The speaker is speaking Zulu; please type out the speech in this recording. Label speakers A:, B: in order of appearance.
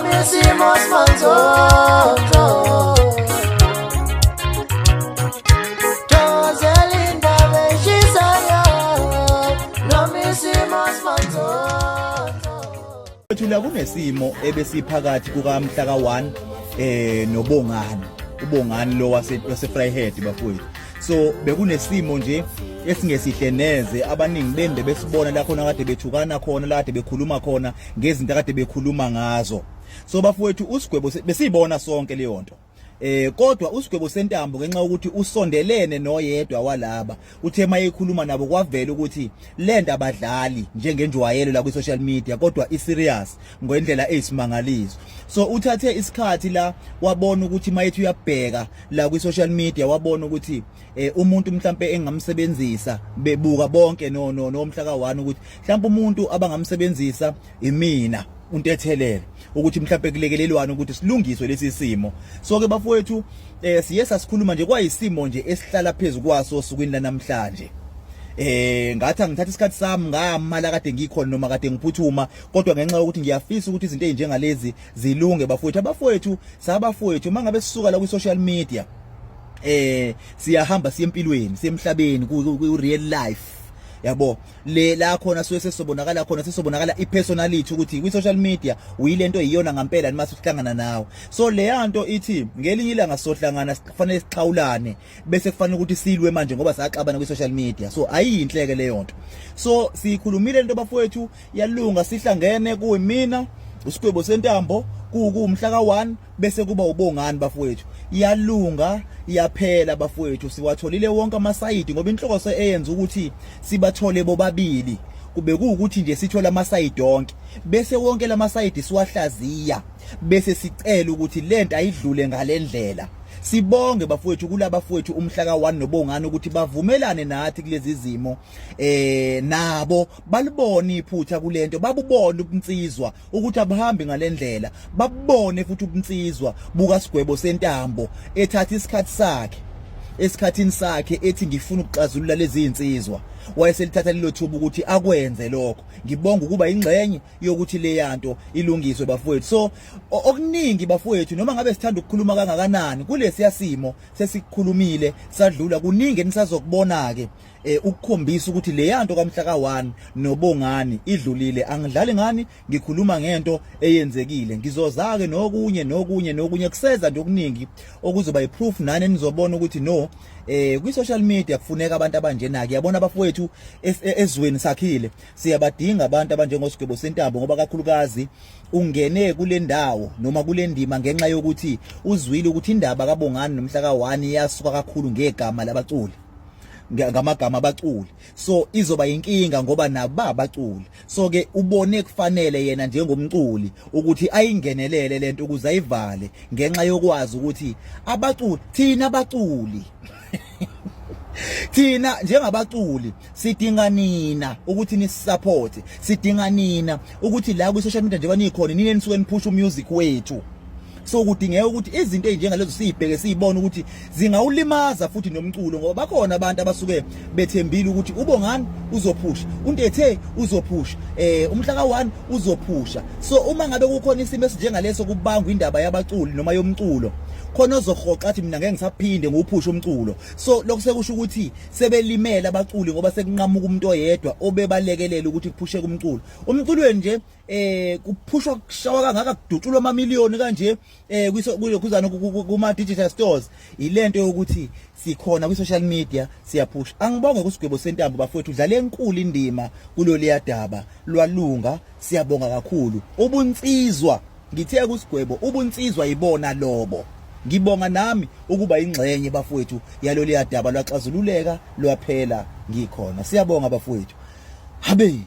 A: Noma isimo simanzonzo. Thokozela indaba eshisayo. Noma isimo simanzonzo.
B: Thula kunesimo ebesiphakathi kukamhla ka1 noBongani. UBongani lo wase Vryheid bafowethu. So bekunesimo nje esingesihle neze, abaningi bembe besibona la khona kade bethukana khona, la kade bekhuluma khona ngezinto kade bekhuluma ngazo. So bafowethu, usigwebo besiyibona sonke leyo nto. Kodwa usigwebo sentambo, ngenxa yokuthi usondelene noyedwa walaba, uthe mayekhuluma nabo kwavela ukuthi lento abadlali njengenjwayelo la kwi social media, kodwa i serious ngendlela eyisimangaliso. So uthathe isikhathi la wabona ukuthi mayethi uyabheka la kwi social media, wabona ukuthi umuntu mhlambe engamsebenzisa, bebuka bonke no no nomhla ka1, ukuthi mhlambe umuntu abangamsebenzisa imina untethelele, ukuthi mhlambe kulekelelwana ukuthi silungiswe lesi simo. So ke bafowethu, siye sasikhuluma nje, kwayisimo nje esihlala phezulu kwaso osukwini lanamhlanje. Ngathi angithatha isikhathi sami ngama la kade ngikhona noma kade ngiphuthuma, kodwa ngenxa yokuthi ngiyafisa ukuthi izinto ezinjengalezi zilunge bafowethu. Abafowethu sabafowethu, mangabe sisuka la kwi social media, siyahamba siye empilweni, siye emhlabeni, ku real life, yabo, le la khona suke sesobonakala khona, sesobonakala ipersonality, ukuthi kwi social media uyilento iyona ngempela nima sihlangana nawe. So le nto ithi ngelinye ilanga sohlangana, kufanele sixhawulane, bese kufanele ukuthi silwe manje ngoba saxabana kwi social media. So ayiyinhleke leyo nto. So sikhulumile lento bafowethu, yalunga, sihlangene, kuyimina, usigwebo sentambo, kuwumhla ka1, bese kuba uBongani bafowethu. Iyalunga, iyaphela bafowethu, siwatholile wonke amasayidi, ngoba inhloso eyenza ukuthi sibathole bobabili kube kuwukuthi nje sithola amasayidi onke, bese wonke lamasayidi siwahlaziya, bese sicela ukuthi lento ayidlule ngalendlela. Sibonge bafowethu kulaba bafowethu umhla ka1 noBongani ukuthi bavumelane nathi kulezi zimo, nabo balibona iphutha kulento, babubona ubunsizwa ukuthi abahambi ngalendlela, babone futhi ubunsizwa buka sigwebo sentambo ethatha isikhathi sakhe, esikhathini sakhe, ethi ngifuna ukuxazulula lezi insizwa, wayeselithatha lelo thuba ukuthi akwenze lokho. Ngibonga ukuba ingxenye yokuthi le yanto ilungiswe bafowethu. So okuningi bafowethu, noma ngabe sithanda ukukhuluma kangakanani kulesiya simo, sesikukhulumile sadlula. Kuningi enisazokubona ke ukukhombisa ukuthi le yanto kamhla ka1 noBongani idlulile. Angidlali ngani, ngikhuluma ngento eyenzekile. Ngizozake nokunye nokunye nokunye kuseza nje, okuningi okuzoba iproof, nani nizobona ukuthi no, kwi social media kufuneka abantu abanjena ke, yabona abafowethu. Ezweni sakhile siyabadinga abantu abanjengosigwebo sentambo, ngoba kakhulukazi ungene kule ndawo noma kule ndima ngenxa yokuthi uzwile ukuthi indaba kaBongani nomhla ka1 iyasuka kakhulu ngegama labaculi, ngamagama abaculi. So izoba inkinga ngoba nabo abaculi. So ke ubone kufanele yena njengomculi ukuthi ayingenelele lento ukuze ayivale, ngenxa yokwazi ukuthi abaculi, thina abaculi, thina njengabaculi sidinga nina ukuthi nisisupport, sidinga nina ukuthi la ku social media njengoba nikhona, nina nisuke niphusha umusic wethu. So kudingeka ukuthi izinto ezinjengalezo siyibheke, siyibone ukuthi zingawulimaza futhi nomculo, ngoba bakhona abantu abasuke bethembile ukuthi uBongani uzophusha, untethe uzophusha, umhla ka1 uzophusha. So uma ngabe kukhona isimo esinjengaleso, kubangwa indaba yabaculi noma yomculo, khona ozohoxa athi mina ngeke ngisaphinde ngiwuphushe umculo. So lokho sekusho ukuthi sebelimela abaculi, ngoba sekunqamuka umuntu oyedwa obebalekelela ukuthi kuphusheke umculo. Umculweni nje kuphushwa, kushawa kangaka, kudutshulwa amamiliyoni kanje kulokhuzana kuma digital stores, ilento yokuthi sikhona kwi social media, siyaphusha. Angibonge kusigwebo sentambo bafowethu, udlala enkulu indima kuloliya daba, lwalunga, siyabonga kakhulu. Ubunsizwa, ngithe kusigwebo, ubunsizwa yibona lobo. Ngibonga nami ukuba ingxenye bafowethu yaloliya daba, lwaxazululeka lwaphela ngikhona. Siyabonga bafowethu, habe.